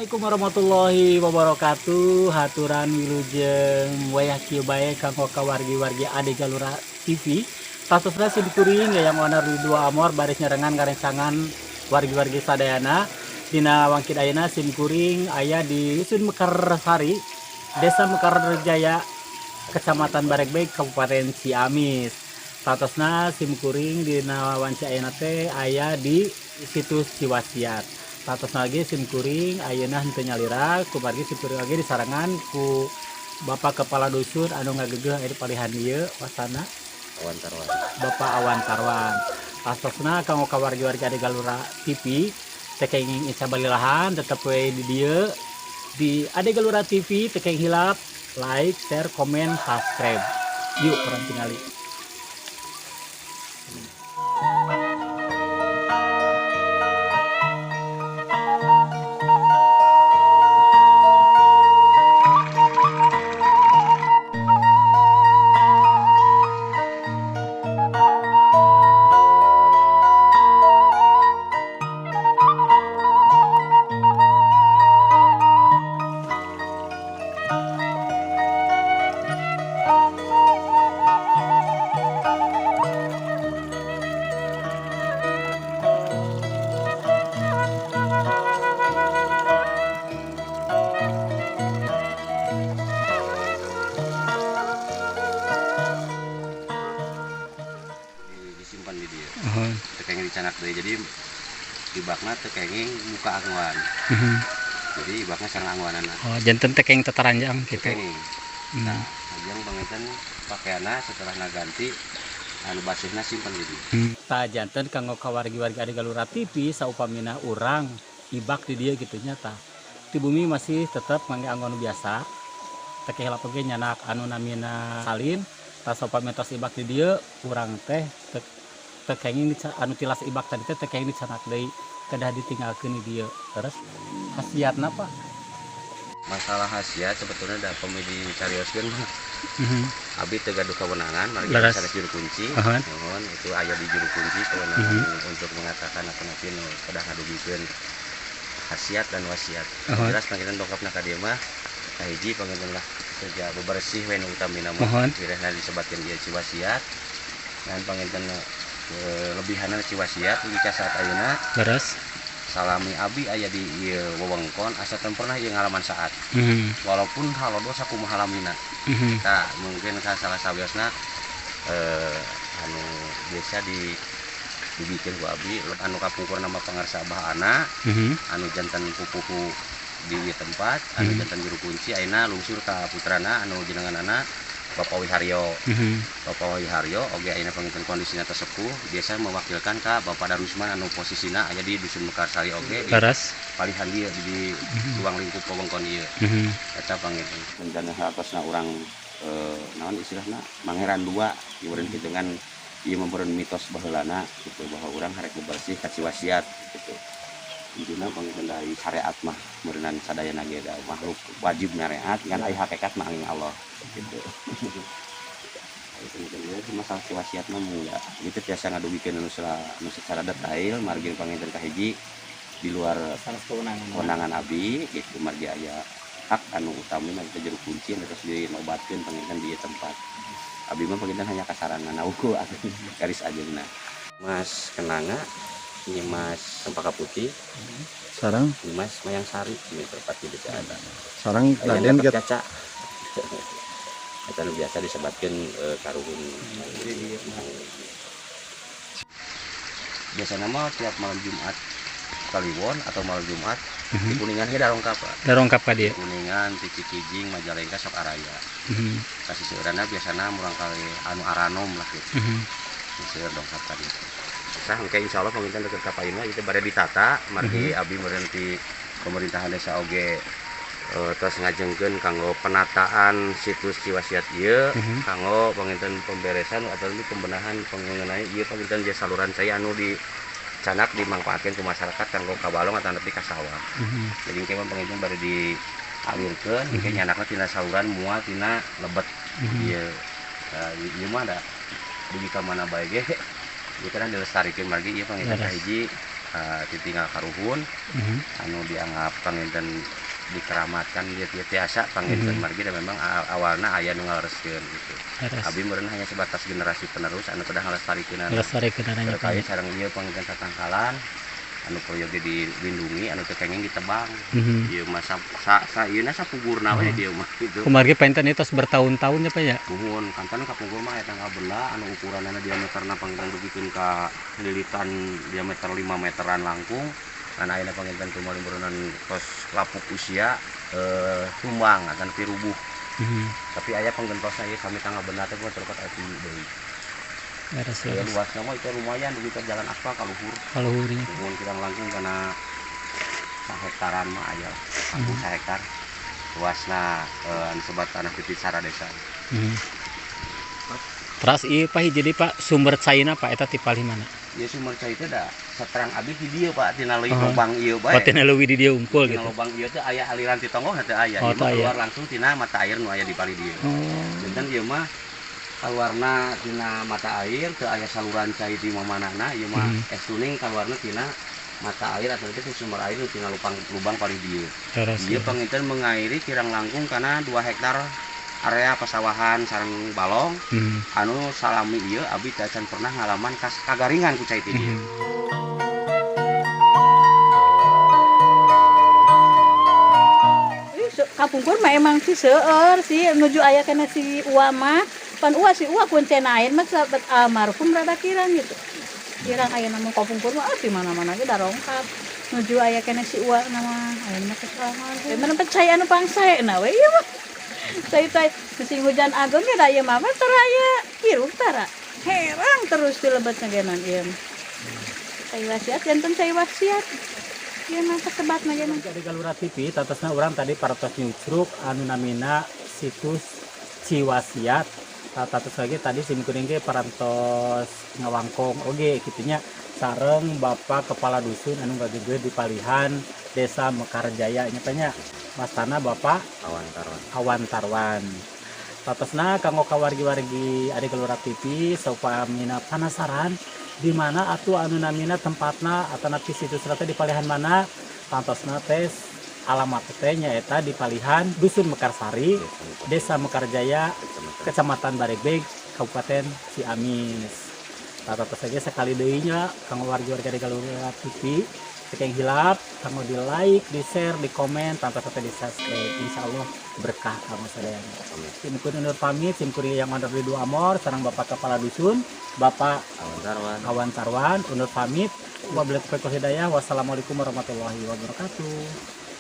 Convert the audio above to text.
Assalamualaikum warahmatullahi wabarakatuh. Haturan wilujeng wayah kieu bae kanggo kawargi-wargi Ade Galura TV. Tastosna sim kuring yang owner di dua amor baris nyarengan garencangan wargi-wargi sadayana. Dina wangkid ayeuna sim kuring aya di Dusun Mekarsari, Desa Mekarjaya, Kecamatan Baregbeg, Kabupaten Ciamis. Tastosna sim kuring dina wanci ayeuna teh aya di situs Ciwasiat. Tastosna lagi sim kuring ayeuna henteu nyalira, kumargi sim kuring lagi disarengan ku Bapak Kepala Dusun anu ngagegeh aya di palihan ieu, wasana Awan Tarwan. Bapak Awan Tarwan. Tastosna kanggo kawargi-wargi Ade Galura TV teu kenging balilahan, tetep we di dieu di Ade Galura TV, teu kenging hilap like, share, komen, subscribe. Yuk, urang tingali. Disimpan di dieu. Teu kenging dicandak deui, jadi ibakna teu kenging muka anggoan. Jadi ibakna sareng anggoanana. Oh, janten teu kenging tataranjang gitu. Kenging. Nah, lajeng panginten pakaianna setelah naganti anu baseuhna simpan di dieu. Tah, janten kanggo kawargi-wargi Ade Galura TV, saupamina urang ibak di dieu gitu nya, tah di bumi masih tetep ngangge anggon biasa, teu hilap oge nyandak anu namina salin. Tah, saupamina tos ibak di dieu, urang teh teu kenging anu tilas ibak tadi teh teu kenging dicandak deui, kedah ditinggalkeun di dieu. Terus khasiatna, Pak? Masalah khasiat sebetulnya da pamili carioskeun mah abi teu gaduh kewenangan margi sanes juru kunci. Nuhun, itu aya di juru kunci kewenangan untuk mengatakan apa napi nu kedah ngadugikeun khasiat dan wasiat. Jelas panginten dongkapna ka dieu mah kahiji panginten lah kerja bebersih we nu utamina mah. Wirehna disebatkeun ieu Ciwasiat dan panginten kelebihanna Ciwasiat dugi ka saat ayeuna. Salami abi aya di ieu wewengkon asa teu pernah ieu ngalaman saat walaupun halodo sakumaha lamina. Tah, mungkin ka salah sawiosna anu biasa di dibikin ku abi anu kapungkur nama pangarsa Abah Ana anu janten pupuhu di ieu tempat anu janten juru kunci, ayeuna lungsur ka putrana anu jenenganana Bapak Wiharyo. Bapak Wiharyo oge ayeuna panginten kondisina sepuh, biasa mewakilkan ka Bapak Darusman anu posisina aya di Dusun Mekarsari oge di palihan dieu di ruang lingkup wewengkon ieu. Eta panginten rencana hartosna urang naon istilahna Mangeran dua ieureun kitu kan, ieu meureun mitos baheulana gitu bahwa urang harek bebersih ka Ciwasiat gitu. Intina panginten dari syariat mah meureunan sadayana ge da makhluk wajib nyareat, ngan aya hakikat mah angin Allah gitu. Itu masalah Ciwasiat mah enggak itu tiasa ngadugikeun anu secara detail margi panginten kahiji di luar sanes kewenangan kewenangan abi gitu, margi aya hak anu utamina kita juru kunci anu terus dinobatkeun panginten di ieu tempat. Abi mah panginten hanya kasarangan nauku garis ajeuna. Mas Kenanga, Nyimas Cempaka Putih, Sareng Nyimas Mayang Sari ini tempat di desa ada. Sareng Aya Raden Gatot Gat Kaca. Eta nu biasa disebatkeun karuhun. Biasana mah tiap malam Jumat Kliwon atau malam Jumat di Kuningan ge darongkap, Pak. Darongkap ka dieu. Kuningan, ti Cikijing, Majalengka sok araya. Kasih seueuranna biasana murangkali anu aranom lah gitu. Seueur dongkap ka dieu. Sah engke insyaallah panginten deket ka payuna itu bade ditata margi abi meureun ti pemerintahan desa oge tos ngajengkeun kanggo penataan situs Ciwasiat ieu kanggo panginten pemberesan atau ini pembenahan mengenai ieu panginten ieu saluran cai anu di canak dimangfaatkeun ku masyarakat kanggo ka balong atau nepi ka sawah. Jadi engke mah panginten bade dialirkeun engke nyanakna tina saluran moal tina lebet. Ieu ieu mah da dugi ka mana bae ge ieu kan dilestarikeun margi ieu panginten kahiji. Titinggal karuhun anu dianggap panginten dikeramatkan dia dia tiasa panginten margi dan memang awalna aya nu ngalereskeun gitu. Abi meureun hanya sebatas generasi penerus anu kedah ngalestarikeun. Ngalestarikeun. Terkait sareng ieu panginten tatangkalan anu peryogi dilindungi anu teu kenging ditebang. Ieu mah sa sa ieuna sapugurna we dieu mah gitu. Kumargi panginten itu tos bertahun-tahun ya, Pak, ya? Muhun, kantan kapungkur mah aya tangkal benda anu ukuranana diameterna panginten dugikeun ka lilitan diameter 5 meteran langkung. Ngan ayeuna panginten kumaha meureunnan tos lapuk usia, tumbang atanapi rubuh. Tapi aya panggentosna ieu sami tangkal benda teh terdapat aya tinggi deui. Leres, Ya, leres. luasna mah itu lumayan dugi ka jalan aspal ka luhur. Ka luhurnya. Muhun, kirang langkung kana hektaran mah aya lah. Langkung hektar luasna, anu sebat tanah titik sara desa. Teras ieu, Pak, hiji deui, Pak, sumber caina, Pak, eta ti palih mana? Ya, sumber cai itu da saterang abi di dieu, Pak, tina leuwih lubang ieu bae. Oh, tina leuwih di dieu unggul Tina gitu. Lubang ieu teh aya aliran ti tonggoh teh aya. Oh, Ieu mah teu aya. Keluar langsung tina mata air nu aya di palih dieu. Janten ieu mah keluarna tina mata air, teu aya saluran cai di mamanana, ieu mah estuning keluarna tina mata air atau itu sumber air nu tina lubang lubang palih dieu. Ieu panginten mengairi kirang langkung kana 2 hektar area pasawahan sareng balong anu salami ieu abi teh acan pernah ngalaman kas kagaringan ku cai ti dieu. Ih, kapungkur mah emang sih seueur sih nuju aya kana si Uwa mah pan Uwa si Uwa kuncen air mah sahabat almarhum rada kirang gitu, kirang aya nama kapungkur mah, ah, di mana-mana ge darongkap nuju aya kana si Uwa nama aya mah geus almarhum mana percaya anu pangsaena we ieu mah cai cai musim hujan agung ge da ieu mah tara aya hirup, tara herang terus di lebet genan ieu mah. Cai wasiat janten cai wasiat ieu mah kasebatna ge mah. Dari Galura TV, tatasna urang tadi parantos nyucruk anu namina situs Ciwasiat. Tatas lagi tadi sim kuring ge parantos ngawangkong oge kitunya sareng Bapak Kepala Dusun anu ngagegeuh di palihan Desa Mekarjaya nya tanya mastana Bapak Awan Tarwan. Awan Tarwan. Tatasna kanggo kawargi-wargi Ade Gelora TV saupamina penasaran di mana atuh anu namina tempatna atanapi situs teh di palihan mana, tantosna teh alamat teh nyaeta di palihan Dusun Mekarsari, Desa Mekarjaya, Kecamatan Baregbeg, Kabupaten Ciamis. Tata saja sekali deui nya kanggo wargi-wargi Ade Gelora TV yang hilap kanggo di like, di share, di komen, tanpa sampai di subscribe. Insya Allah berkah kanggo sadayana. Sim kuring undur pamit, sim kuring yang mandor di dua amor, sareng Bapak Kepala Dusun, Bapak Awan Tarwan. Awan Tarwan, undur pamit. Wabillahi taufiq wal hidayah. Wassalamualaikum warahmatullahi wabarakatuh.